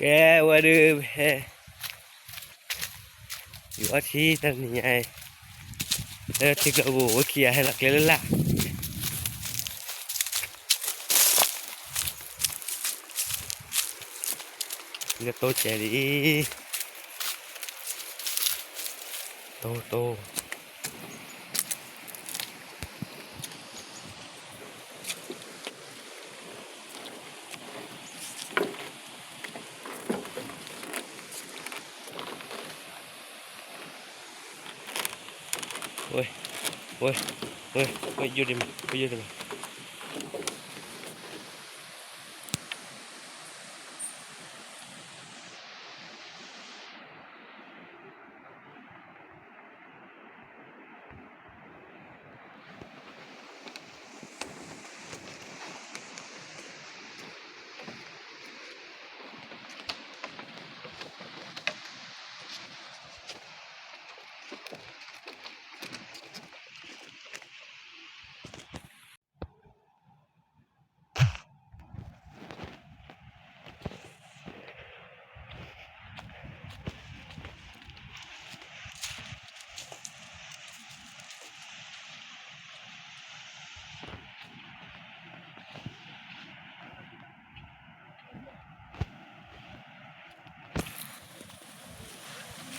ကဲဝဲဒုး ဟဲ ယူၤအီထံတနံၤညါအံၤ လၢထံကျိပူၤ ဝဲခံဂၤဟဲလီၤကျဲလၢလာ် လၢတိစဲးလံ တိတိ ဝဲ ဝဲ ဝဲ ဝဲယိၣ်ဒံးမး ဝဲယိၣ်ဒံးမး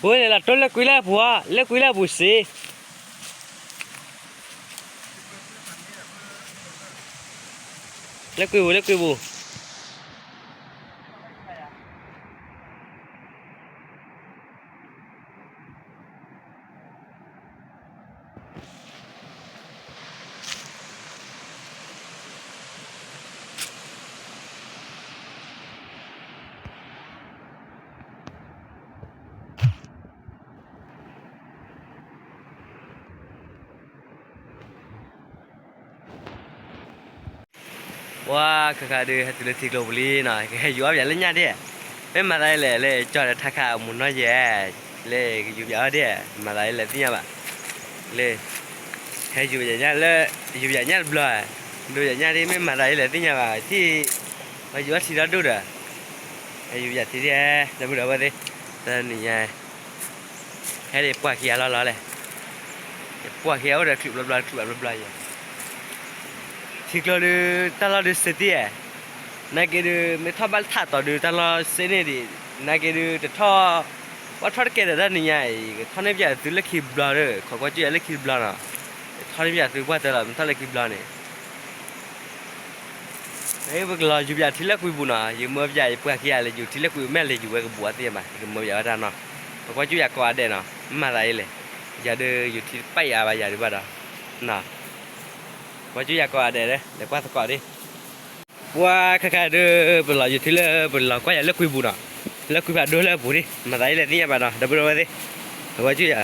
ပဝဲလဲၤလီၤတိလၢကွံလၢအပူၤဧါ လၢကွံလၢအပူၤစ့ လၢကွံပူၤ လၢကွံပူၤ ပှၤခါခါဒုး ဟဲတုၤလၢထံကျိပူၤလံနီၤ ကဟဲယူၤအီၣ်ပၠးလၢညၣ်ဒၣ် မ့ၢ်မၤသးဒ်လဲၣ် လၢကၠီၣ်ဒီးထါခါအမူးနီၢ်ယဲၢ် လၢကယူၤပၠးအီၣ်ဒၣ် မၤသးဒ်လဲၣ်သ့ၣ်ညါဘၣ် လၢ ဟဲယူၤပၠးညၣ်လၢ ယူၤပၠးညၣ်တဘျီ ယူၤပၠးညၣ်ဒ်မ့ၢ်မၤသးဒ်လဲၣ်သ့ၣ်ညါဘၣ် ထံၣ် ပှၤယူၤအီၣ်ထံဒီဒိၣ်ဒီး ဟဲယူၤပၠးထံဒၣ် ဒီပုၢ်ဒီဝဲၢ်သ့ၣ် တနံၤညါ ဟဲဒၣ်ပှၢ်ခံဂၤလီၤလီၤလဲၣ် ပှၢ်ခံဂၤအိၣ်ဒီးချုးဘျီဘျီ ချုးဘျီဘျီယဲၢ် ထံကျိဒုး တၢ်လီၢ်ဒုးစ့တ့ၢ်ဧါ နာ်က့ဒုး မ့ၢ်ထီၣ်ဘၣ်ထးတီၤဒုး တၢ်လီၢ်စ့န့ၢ်ဒံး နာ်က့ဒုး တထီၣ် ပှၤထီၣ်တကဲဒီးတၢ်နံၤညါအံၤ ကထီၣ်န့ၢ်ပၠးသုလၢခံဘျီဒီး ခိးကွၢ်ကၠူၣ်ယၤလၢခံဘျီနီၤ ထီၣ်န့ၢ်ပၠးသုပှၢ်တၢၢ်လီၤ မ့ၢ်ထီၣ်လၢခံဘျီန့ၣ် ပကလီၤယူၤပၠးထံလၢကွံပူၤနီၤ ယမၢပၠးယပှၢ်ခံဂၤလၢယူၤထံလၢကွံ မ့ၢ်လဲၤယူၤဝဲကဘူးအီၤသ့ၣ်မး ယကမၢပၠးဝဲတၢ်နီၤ ပကွၢ်ကၠူၣ်ယၤကိးဂၤဒဲးနီၤ မၤသးဒ်လဲၣ် ယၤဒုးယူၤထံတပၢ်အါဘၣ်ယၤဒုးဘၣ်ဒီး ကွၢ်ကၠူၣ်ယၤကိးဂၤဒဲးလၢ လဲၤကွၢ်သကိးဒၣ် ပှၤခါခါဒုး ပလီၤယူၤထံလၢပလီၤကွၢ်ယၤလၢကွံပူၤနီၤ လၢကွံဖးဒိၣ်လၢအပူၤဒၣ် မၤသးဒ်လဲၣ်သ့ၣ်ညါဘၣ်နီၤ ဒီပုၢ်ဒီဝဲၢ်သ့ၣ် ကွၢ်ကၠူၣ်ယၤ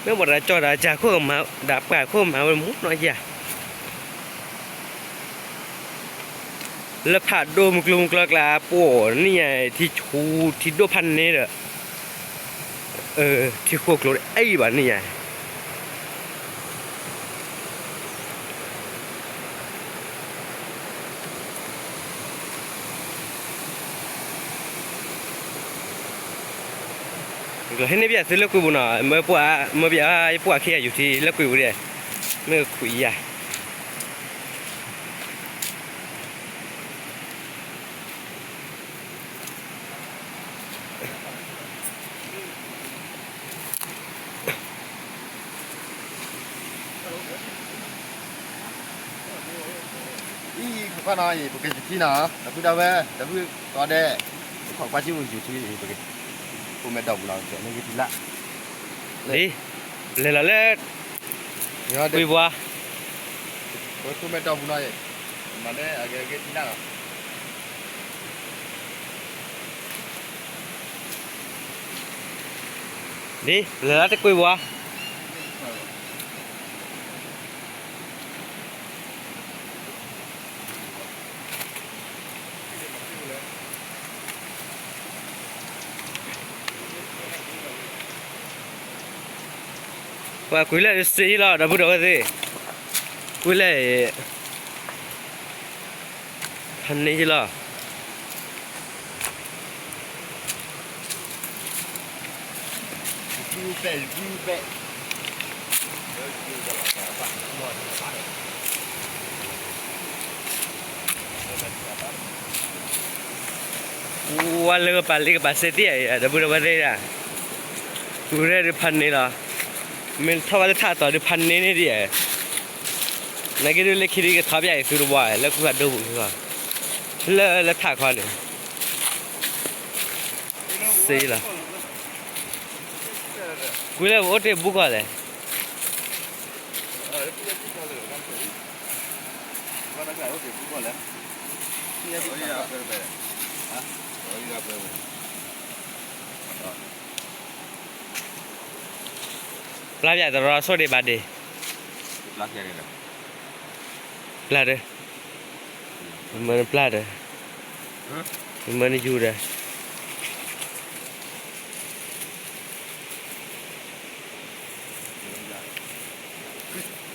မ့ၢ်ပှၤဒီးကၠီၣ်ဒီးကၢ်ခိၣ်ကမၤ ဒီးပှၢ်ခိၣ်ကမၤဝဲမူနီၢ်ယၤ လၢဖးဒိၣ်မုၢ်ကျိၤမုၢ်ကျီကျါ ပှၤန့ၣ်ယၤ ထံဆူထံဒိၣ်ဖးန့ၣ်ဒီး ထံဃိၣ်ကျိၤအံၤဘၣ်န့ၣ်ယၤ ဟဲန့ၢ်ပၠးသုလၢကွံပူၤနီၤ မၢပှၢ် မၢပၠးယပှၢ်ခံဂၤယူၤထံလၢကွံပူၤဒၣ် မ့ၢ်ခွံယၤ အံၤ ခိးကွၢ်နီၤအံၤ ပကယူၤထံနီၤ ဒီပုၢ်ဒီဝဲၢ် ဒီပုၢ်ကိးဂၤဒဲး ခိးကွၢ်ကၠူၣ်ယူၤထံအံၤ ပက ကိးမဲာ်ဒီးပူၤနီၤ ကဲန့ၣ်က့ၤထံလၢ် လံ လဲၤလီၤလၢ ကွံပူၤ ကိးမဲာ်ဒီးပူၤနီၤအံၤ မၤဒဲးအဂ့ၤက့ၤထံလၢ်နီၤ ဒ် လဲၤလၢတကွံပူၤ ပှၤကွံလၢစ့လီၤ ဒီပုၢ်ဒီဝဲၢ်သ့ၣ် ကွံလၢ ဖးန့ၣ်လီၤ ဝါလၢကပၤလ့ကပၤစဲတံၢ်ဧါ ဒီပုၢ်ဒီဝဲၢ်သ့ၣ်ဧါ, ကွံာ်ရဲၣ်ဒုးဖးန့ၢ်လီၤ, မ့ၢ်ထီၣ်ဘၣ်လၢထးတီၤဒုးဖးန့ၢ်န့ၣ်ဒံးဧါ, နာ်က့ဒုးလၢခံဒုးကထီပၠးအံၤသုတဝါ လၢကွံာ်ဖးဒိၣ်ပူၤလီၤ, လၢလၢထးခီန့ၣ် စ့လီၤ, ကွံာ်လၢပအိၣ်တ့ၢ်ဘူၣ်ခီလဲၣ်. ပျၢ်ပၠးတရီဆိၣ်ဒံးဘၣ်ဒံး, ပျၢ်တၢ်, မၢနပျၢ်တၢ်, မၢနယူၤတၢ်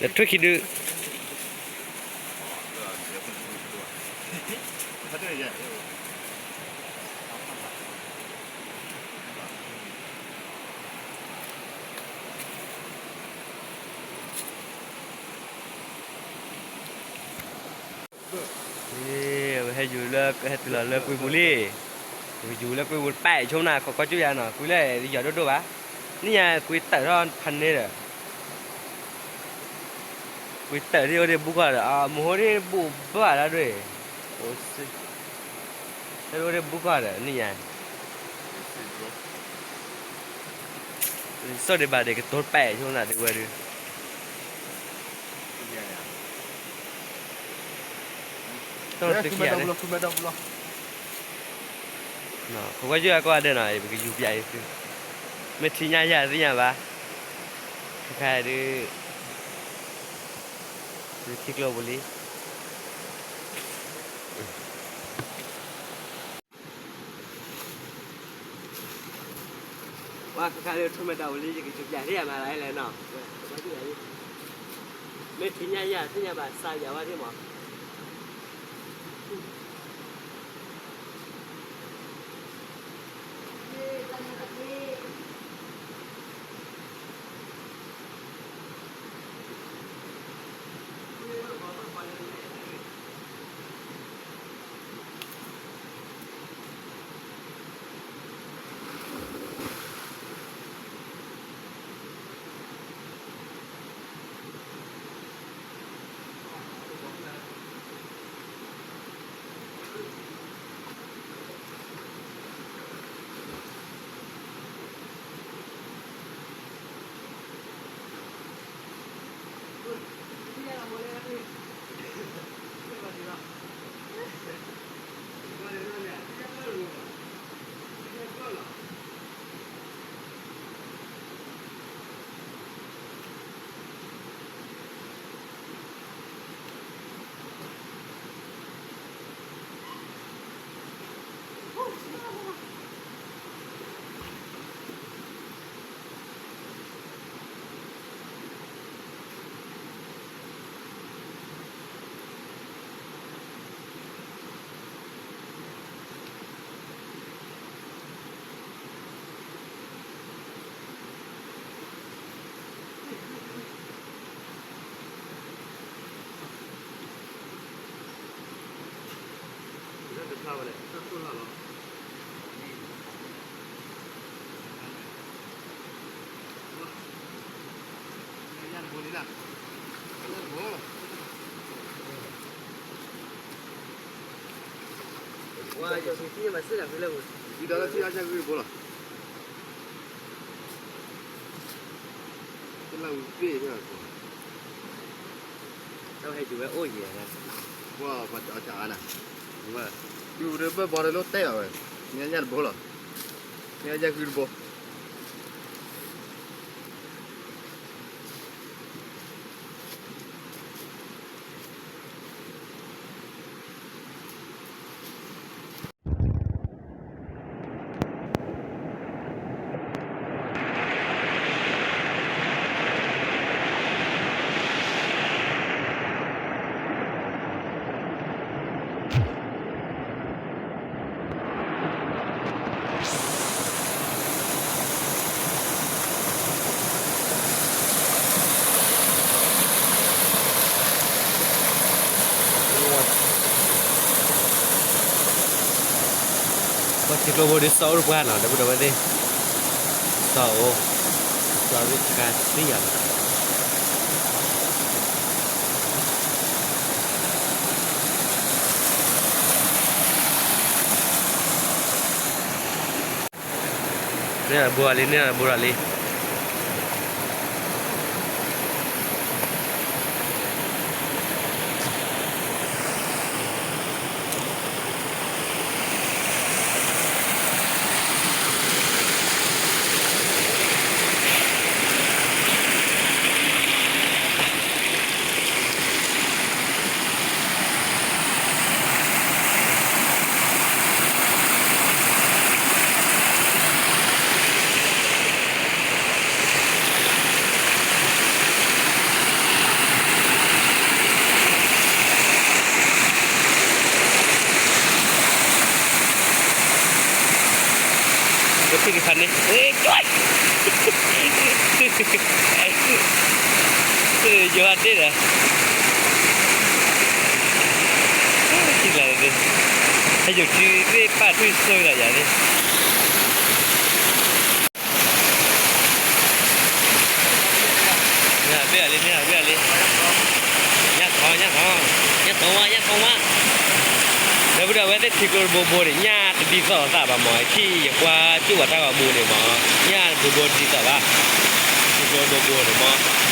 လၢထွံၣ်ခံဒု ဝဲဟဲယူၤလၢ ဟဲတုၤလီၤလၢကွံာ်ပူၤလံ, ယူၤလၢကွံာ်ပူၤတပာ်ဆိကမိၣ်နၤ ခိးကီၢ်ကၠူၣ်ယါနီၤ ကွံာ်လၢယီၤဒိၣ်ဒိၣ်ဘၣ်, နံၣ်ညါကွံာ်တၢၢ်ထီၣ်ဖးန့ၢ်ဒီး ကွံာ်တၢၢ်ဒ်အိၣ်ဒ်ဘူၣ်ခီဒီး အမူဟိဒ်ဘူၣ်ဘၣ်လၢဒွဲၣ်, တၢ်ဒ်အိၣ်ဒ်ဘူၣ်ခီဒီး နံၣ်ညါ စီၣ်ဒံးဘၣ်ဒံးကတိၤတပာ်ဆိကမိၣ်နၤဒ်ဝဲဒုး တၢ်တခံဂၤန့ၣ် ခိးကွၢ်ယုၢ်အကီၢ်အဒဲးနီၤ ပကယူၤပၠးအံၤသု, မ့ၢ်ထံညါယၤသ့ၣ်ညါဘၣ်, ခဲခါဒုး ထံကျိပူၤလံ. ဝါခဲခါလၢထူမဲာ်တၢ်အိၣ်လံ ယကယူၤပၠးသ့ၣ်ညါမးလၢလဲၣ်နီၤ, မ့ၢ်ထံညါယၤသ့ၣ်ညါဘၣ် စးယၤဝဲဒၣ်မး. ဝဲ ယူၤဒၢဘၢၣ်ဘီတလိၣ်တဲလီၤဝဲ, မ့ၢ်ယၤတဘိလီၤ, မ့ၢ်ယၤဂုၢ်တဘိ. ပှၤထံကျိဘိဒ်စီၤအိၣ်တပှၢ်နီၤ ဒီပုၢ်ဒီဝဲၢ်သ့ၣ်, စီၤအိၣ်, စီၤဝ့ၢ်ခါသံယၤလီၤ. န့ၣ်ဘိလံ န့ၣ်ဘိလံ. ကသံၣ်ကသးန့ၣ်, ယိၤဟၣ်ဒ့ၣ်ဒီး, ထံၣ်လီၤသ့ၣ်, ဟဲယိၤထံသ့ၣ်ပာ်ထွံၣ်ဆိလီၤယၤသ့ၣ်. ညၣ်ဘ့ၣ်အလံ ညၣ်ဘ့ၣ်အလံ, ညၣ်ထီ ညၣ်ထီ, ညၣ်ထီဝါ ညၣ်ထီဝါ. ဒီပုၢ်ဒီဝဲၢ်သ့ၣ် ထံကျိတဘိဘိန့ၣ် ညၣ်တဒ်သိးလိာ်သးဘၣ်မး, ထံၣ်ယကွၢ်ကၠူၣ်ပှၤတၢ်ဂီၤမူန့ၣ်မး, ညၣ်တဘိဘိတဒ်သိးဘၣ်, ထံကျိတဘိဘိန့ၣ်မး.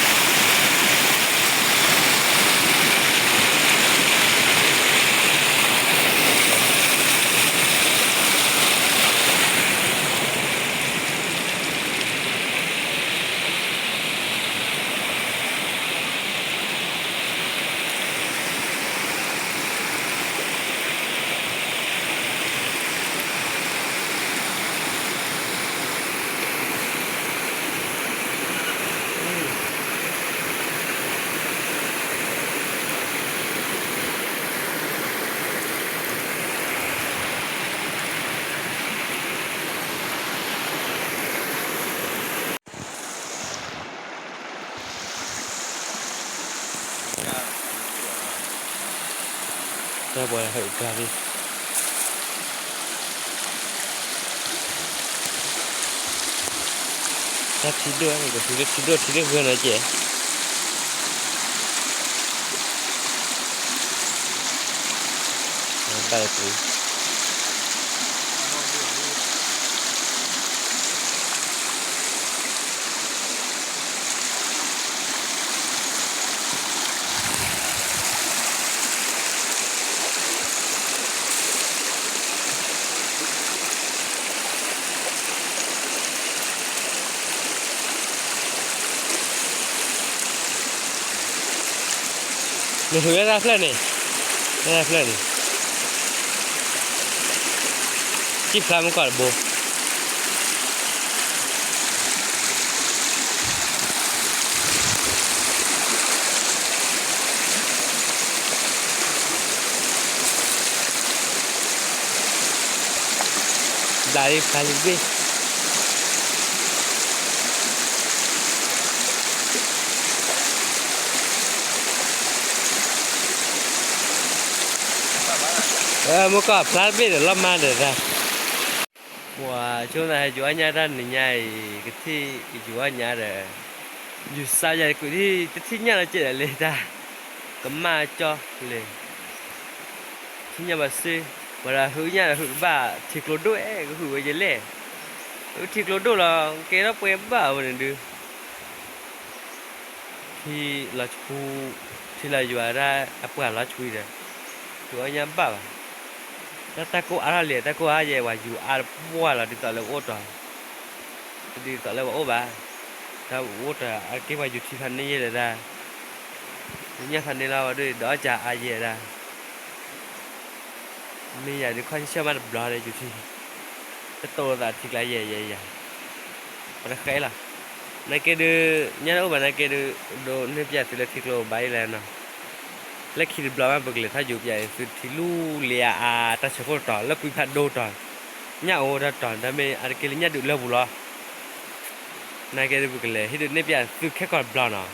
တၢ်ပှၤဟဲကါလံ, တၢ်ထံဒိၣ် ကသူလၢထံဒိၣ်ထံဒိၣ်ဂၢၢ်နီၤကဲး, ဘၣ်လၢပူၤ နဟူးဝဲဒၣ်ဖျၢၣ်န့ၣ်, ဝဲဒၣ်ဖျၢၣ်န့ၣ်, စံၣ်ဖျါမုၢ်ကီၢ်တဘိ ဘျးလံဖျါလံတဘ့ၣ်, မုၢ်ကီၢ်ဖျါတဘ့ၣ်ဒီးလီၤမါဒီးတၢ်, ပှၤဆိသးဟဲယိၤအီၣ်ညၣ်တၢ်နံၤညါအံၤ ကထံၣ်ယိၤအီၣ်ညၣ်ဒီး, ယူၤစါယၤကွံာ်တထံၣ်ညၣ်လီၤကဲးဒီးလံတၢ်, ကမၣ်ကၠီလံ ထံၣ်ညၣ်ဘၣ်စ့ၢ်, ပှၤဒီးဟုးညၣ်ဒီးဟုးကဘၣ် ထံကျိဒိၣ်အဲၣ်ကဟုးဝဲယဲလဲၣ်, ထံကျိဒိၣ်လီၤ ကဲထီၣ်ပှဲၤဘၣ်ဝဲန့ၣ်ဒုး, ထံလီၤဆူ, ထံလီၤယွၤဒၣ်အပှၢ်လီၤဆူအံၤဒီး, ယူၤအီၣ်ညၣ်ဘၣ်ဘၣ်, တၢ်တၢ်ကိၢ်အါထီၣ်လံ တၢ်ကိၢ်အါယဲ ပှၤယူၤအါတပှၢ်လီၤ ဒ်သိးလၢအိၣ်တီၤ, ဒ်သိးလၢပှၤအိၣ်ဘၣ်, တၢ်အိၣ်တီၤအက့ၢ်ပှၤယူၤထံဖးန့ၢ်ယဲဒီးတၢ်, ယူၤညၣ်ဖးန့ၢ်လီၤဝဲဒၣ်ဒီးအီၣ်ကၢအါယဲဒၣ် မ့ၢ်ယၤဒုးခီၣ်ဆၢၣ်မးတဘျီဒီးယူၤထံ, တတိၢ်လိာ်သးထံကျါယဲယဲယၤ, ပှၤတဃဲလီၤ, နာ်က့ဒုး, ညၣ်တအိၣ်ဘၣ်နာ်က့ဒုး, ဒိးန့ၢ်ပျဲသုလၢထံကျိဘၣ်အံၤလဲၣ်နီၤ, လၢခံတဘျီမး ပကလဲၤထီၣ်ယူၤပျဲသုထံလူၢ်လံအါအါ တၢ်ဆၢခိၣ်တီၤ လၢကွံဖးဒိၣ်တီၤ, ညၣ်အိၣ်တၢ်တီၤ တၢ်မ့ၢ်အါတက့ၢ်လၢညၣ်ဒုးလၢပူၤလီၤ နာ်က့ဒုး ပကလဲၤဟ့ၣ်ဒုးန့ၢ်ပျဲသုခဲကီၢ်တဘျီနီၤ,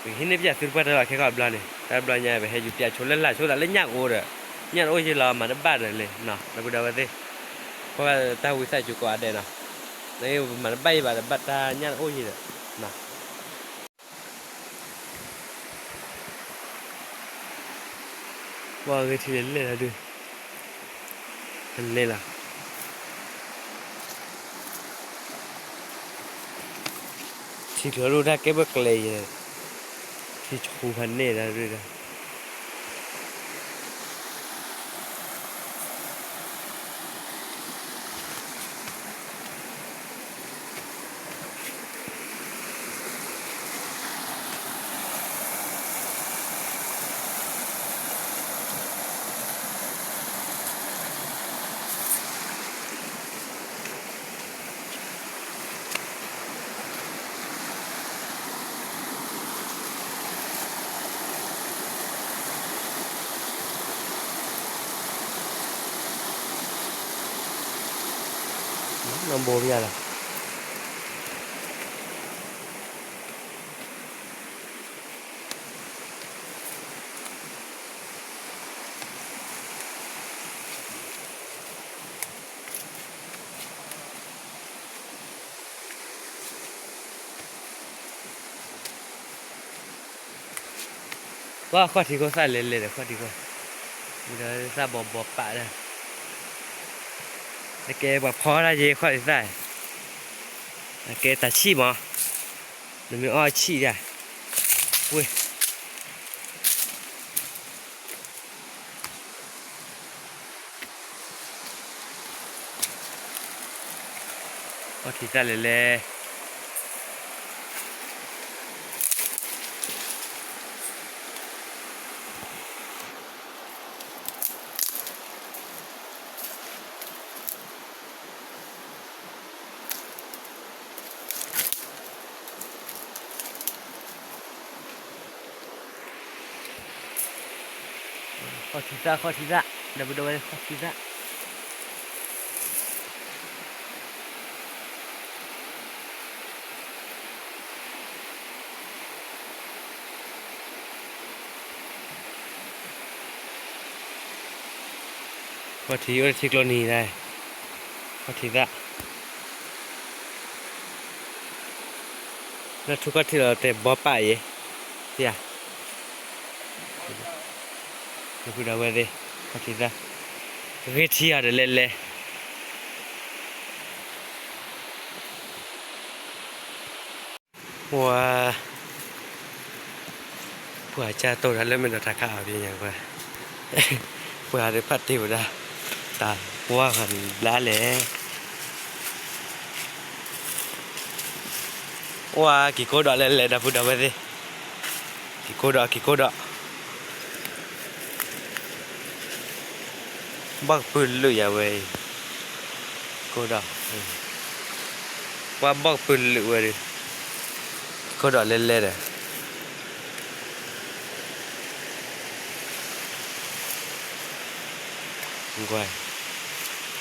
ပကဟ့ၣ်န့ၢ်ပျဲသုတပှၢ်တၢၢ်လီၤခဲကီၢ်တဘျီန့ၣ် တၢ်တဘျီညါ ပဟဲယူၤပျဲဆိလၢလာ်ဆိသးလၢညၣ်ကအိၣ်ဒီး, ညၣ်တအိၣ်ယဲလီၤမၤတဘၣ်ဒီးလံနီၤ ဒီပုၢ်ဒီဝဲၢ်သ့ၣ်, ပှၤတၢ်ဝံသးစူၤကိးဂၤဒဲးနီၤ, နမၤတဘၣ်ယံၤဘၣ်ဒီး ဘၣ်တၢ်ညၣ်တအိၣ်ယံၤဒီး, ပှၤဂ့ၤထံလဲၤလဲၣ်လီၤဒုး, ဖဲန့ၣ်လီၤ. ထံကျိဒိၣ်တၢ်ကဲဘၣ်ကျဲယဲ, ထံဆူဖဲန့ၣ်လီၤဒုးဒီး နီၢ်ဘိပယါလီၤ. ပှၤခီၣ်ထံးခိၣ်သၣ်လဲၤလဲၤဒီးခီၣ်ထံးခိၣ်, ဒီးသၣ်ဘီဘီပာ်ဒီး, အကဲပှၤဖီတၢ်ယဲခီၣ်ထံးသၣ်, အကဲတၢ်ဆံၣ်မး, နမ့ၢ်အီၣ်ဆံၣ်ဒၣ်, ဝ့ၢ် ခီၣ်ထံးသၣ်လဲၤလဲၤ. ခီၣ်ထံးသၣ် ခီၣ်ထံးသၣ်, ဒီပုၢ်ဒီဝဲၢ် ခီၣ်ထံးသၣ်. ခီၣ်ထံးအိၣ်ထံကျိနံၤဒၣ်, ခီၣ်ထံးသၣ်, လၢထူခီၣ်ထံးလီၤတဲာ်ဘီပာ်ယဲ, သ့ဧါ, ဒီပုၢ်ဒီဝဲၢ်သ့ၣ်, ခီၣ်ထံးသၣ်, ဂ့ၤထံအီၤဒီးလဲၤလဲၤ. ပှၤ, ပှၤကၢ်တိၢ်တၢ်လၢမဲာ်ဒီးတၢ်ခးအီၤပညါကွၢ်, ပှၤဒီးဖးတ့ၢ်ဝဲဒၣ်, တၢ်ကွၢ်ဃီၤဘျါလဲၣ်. အိၣ်ဧါ က့ၤကိၢ်ဒီးလဲၤလဲၤ ဒီပုၢ်ဒီဝဲၢ်သ့ၣ်, က့ၤကိၢ်ဒီး က့ၤကိၢ်ဒီး. ဘီၣ်ကပုၢ်လုာ်ယၤဝဲအံၤ, ကိၢ်ဒီး, ပှၤဘီၣ်ကပုၢ်လုာ်ဝဲဒီး, က့ၤကိၢ်ဒီးလဲၤလဲၤဒီး, ဘီၣ်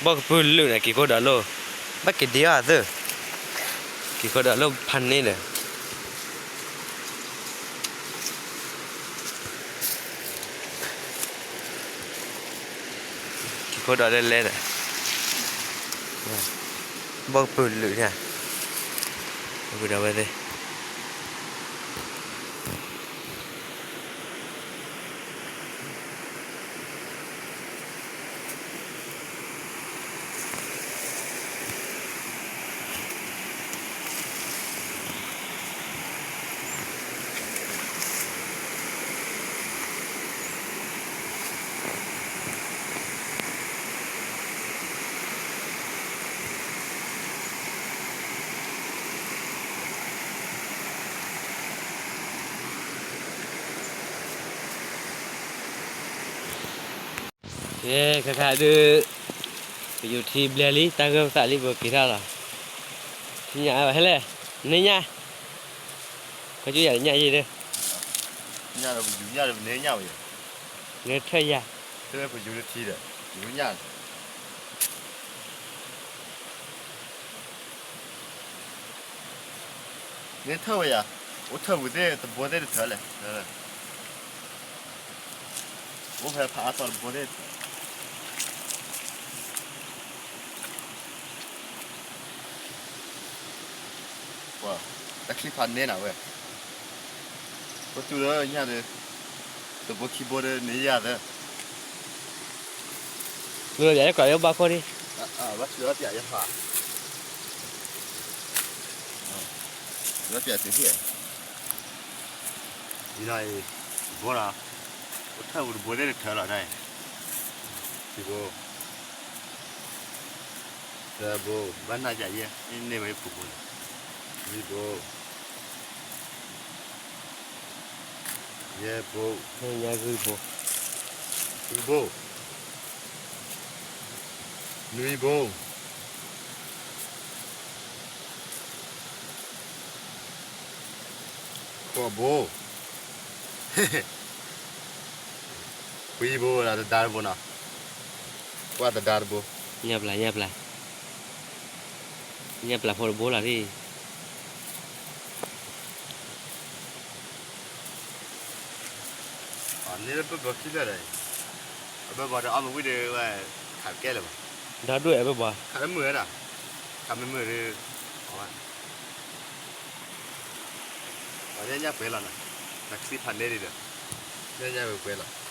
ကပုၢ်လုာ်န့ၣ် က့ၤကိၢ်ဒီးလိၣ်, ဘၣ်က့ၤဒံးအီၤသၢ, က့ၤကိၢ်ဒီးလိၣ်ဖးန့ၣ်ဒီး က့ၤကိၢ်ဒီးလဲၤလဲၤဒီး, ဘီၣ်ကပုၢ်လုာ်ညါ, ဒီပုၢ်ဒီဝဲၢ်သ့ၣ်. ကဲ ခါခါဒုး ပယိၤထံဘျဲလံ တၢ်ဂၢၢ်ပသးလံ ပက့ၤထီၣ်လီၤ. ထံညၣ်ဟဲလဲၣ် နဲညၣ် ခီကၠူယၤညၣ်ယဲၢ်ဒၣ် နဲထၢၣ်ယၤ နဲထၢၣ်ဝဲယၤ အိၣ်ထၢၣ်ဝံၤသ့ၣ်တဘိသ့ၣ်တထၢၣ်လဲၣ် အိၣ်ဖဲဖးအါသီတဘိသ့ၣ် တၢ်ချံဖးန့ၢ်နၤဝဲ, ပတူၢ်လၢညၣ်ဒီး, တဘိခံဘိဒီးန့ၢ်ယၤသၢ, လူလၢယၤယကွၢ်ယဘၣ်ခိၣ်န့ၣ်, ဘၣ်ဆူးအီၣ်ပၠးယဖး, လီပၠးတုၤဟံၣ်, အံၤနီၤအံၤ, ဘိနီၤ, အိၣ်ထၢၣ်ပူၤတဘိသ့ၣ်တထၢလီၤတၢ်အံၤ, ခံဘိ သၢဘိ, ဘၣ်နၢ်ယၤယဲ, န့ၢ်ဝဲယဖုဘိန့ၣ်, လွံၢ်ဘိ, ယဲၢ်ဘိ, ယဲၢ်ဘိ, ဃုဘိ, နွံဘိ, ဃိးဘိ, ခွံဘိ, တဒါတဘိနီၤ, ကွၢ်တဒါတဘိ, ညၣ်ပျၢ်, ညၣ်ပျၢ်, ညၣ်ပျၢ်ဖိတဘိလီၤဒ်, န့ၢ်လၢပဘၢခံဖျၢၣ်ဒီး, အဘၢဘၢဒီးအီၣ်မ့ၢ်ဝံၣ်ဒီးဝဲ, ခးကဲလၢၤဘၣ်, ဒီဒူၣ်အဘၢဘၢ, ခးမုာ်ဝဲဒၣ်, ခးမုာ်မုာ်ဒီး, အဝဲ, အဝဲညၣ်ပှဲၤလီၤနီၤ, တၢ်ချံဖးန့ၢ်ဒံးဒီး, ညၣ်ညၣ်ပှဲၤပှဲၤလီၤ.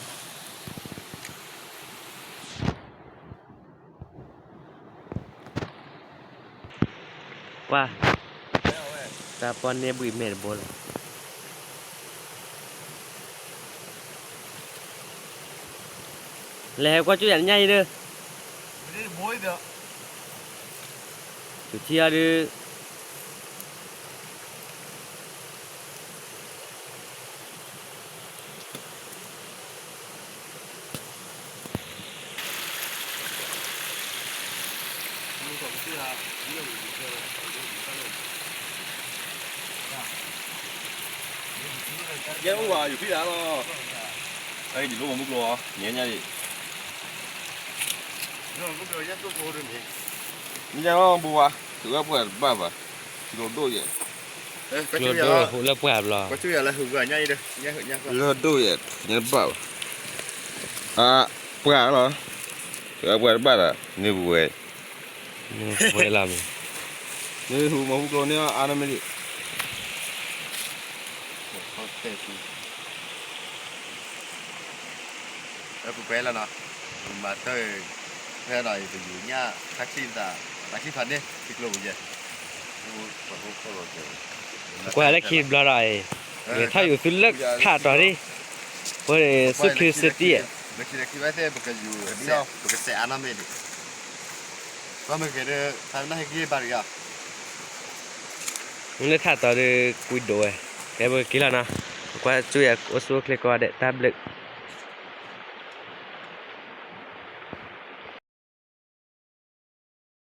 ပှၤ, တၢ်ပီၢ်န့ၢ်ဘှံးမဲာ်တဘိလီၤ. လဲၤဟဲကွၢ်ကၠူၣ်ယၤညၣ်အံၤဒီး, တုၤထံအီၤဒုး ယဲအိၣ်ဝဲယူၤဖံးတၢ်လီၤ, အယံၤလိၣ်မၤမုၢ်ကျိၤ, ညါညါအံၤ, ညါလီၤဘိဝါ, ထုးဝဲပှဲၤတဘၣ်ဘၣ်, ကျိၤဒိၣ်ယဲ, ကျိၤဒိၣ်လၢပှၢ်ဘျီ, လၢဒိၣ်ယဲ, ညါတဘၣ်ဘၣ်, အပှၢ်လီၤ, ထုးဝဲပှဲၤတဘၣ်ဒီး န့ၢ်ပဝဲ, န့ၢ်ပဝဲလီၤမး, န့ၢ်ဟူမၤမုၢ်ကျိၤန့ၢ်အါန့ၢ်မ့ၢ်ဒံး ပပှဲၤလီၤနီၤ, ပမၤတၢ်, ဖဲနီၤအံၤ ပယူၤညၣ်, တၢ်ချံသး, တၢ်ချံဖးန့ၢ် ထံကျိပူၤယဲ, ကွၢ်လၢခံတဘျီဒီးအံၤ, ထီၣ်ယူၤသုလၢထးတီၤဒ်, ပဝဲန့ၣ် သူၣ်ခုသ့တံၢ်, ပကယူၤ, ပကစဲးအါနီၢ်မ့ၢ်ဒံး, ပမ့ၢ်က့ၤဒီး ဖးနၢ်ဟဲက့ၤဘၣ်တဂၤ မ့ၢ်လၢထးတီၤဒီးကွံာ်ဒိၣ်ဝဲ, ကဲပကက့ၤလီၤနီၤ, ပကွၢ်ကၠူၣ်ယၤအိၣ်ဆူၣ်အိၣ်ချ့ကိးဂၤဒဲး တၢ်ဘျုး